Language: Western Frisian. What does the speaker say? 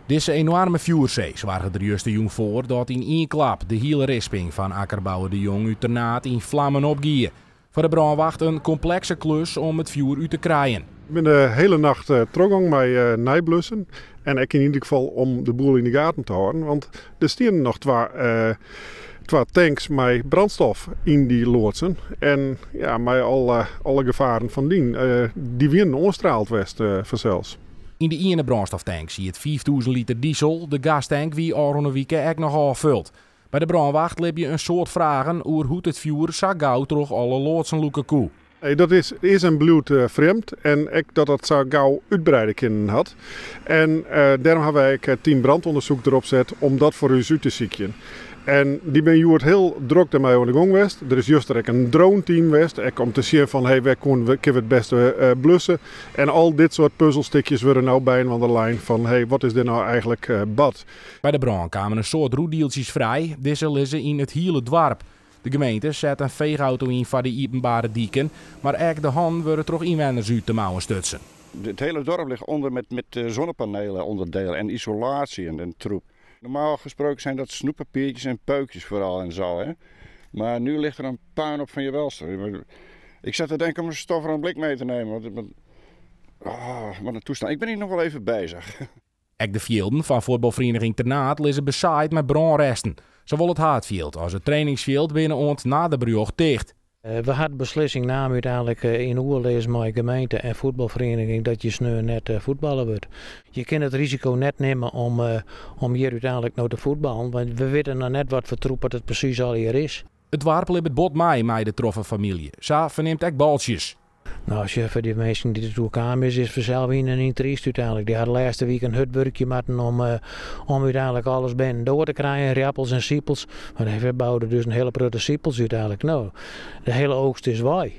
Dizze enoarme fjoersee soarge der justerjûn foar dat yn ien klap de hiele risping fan akkerbouwer De Jong út Ternaard yn flammen opgie. Foar de brânwacht in komplekse klus om it fjoer út te krijen. We binne de hiele nacht trochgong mei neiblussen en ek yn ieder gefal om de boel yn de gaten te hâlden, want der stienen noch twa tanks mei brandstof yn dy loadsen en ja, mei alle gefaren fan dien. Dy wienen oanstraald west fansels. Yn de iene brânstoftank siet 5000 liter disel, de gastank wie ôfrûne wike ek noch ôffuld. By de brânwacht libje in soad fragen oer hoe't it fjoer sa gau troch alle loadsen lûke koe. Nee, dat is en bliuwt frjemd en ek dat dat sa gau útbreide kinnen hat. En dêrom hawwe wy ek it team brandonderzoek derop set om dat foar ús út te sykjen. En dy binne hjoed hiel drok dêrmei oan de gong west. Der is juster ek in drone-team west, ek om te sjen fan hey, wêr koene we, kinne we it bêste blusse. En al dit soart puzzelstikjes wurde no byinoar lein fan hey, wat is der no eigentlik bard. By de brân kamen in soad roetdieltsjes frij. Dizze lizze yn it hiele doarp. De gemeente set in feechauto yn foar de iepenbere diken, mar ek de hannen wurde troch ynwenners út de mouwen stutsen. Het hele dorp ligt onder met zonnepanelen onderdelen en isolatie en troep. Normaal gesproken zijn dat snoeppapiertjes en peukjes vooral en zo. Hè? Maar nu ligt er een puinhoop van je welste. Ik zat te denken om een stoffer en blik mee te nemen. Want, oh, wat een toestand. Ik ben hier nog wel even bezig. Ek de fjilden fan fuotbalferieniging Ternaard lizze besaaid mei brânresten. Sawol it haadfjild as it trainingsfjild binne oant nader berjocht ticht. We ha de beslissing naam úteinlik yn oerlis mei gemeente en fuotbalferiening dat hjir sneon net fuotballe wurdt. Je kinne it risiko net nimme om hjir úteinlik no te fuotballen, want we witte noch net wat foar troep it presys allegear is. It doarp libbet bot mei mei de troffen famylje. Sa fernimt ek Baltsjes. No, as je foar dy minsken dy't it oerkaam is, is fansels yn en yn tryst úteinlik. Dy ha de lêste wiken hurd wurkje moatten om úteinlik alles binnen doar te krijen, riappels en sipels. Want hy ferboude dus in hiele protte sipels úteinlik. No, de hiele oogst is wei.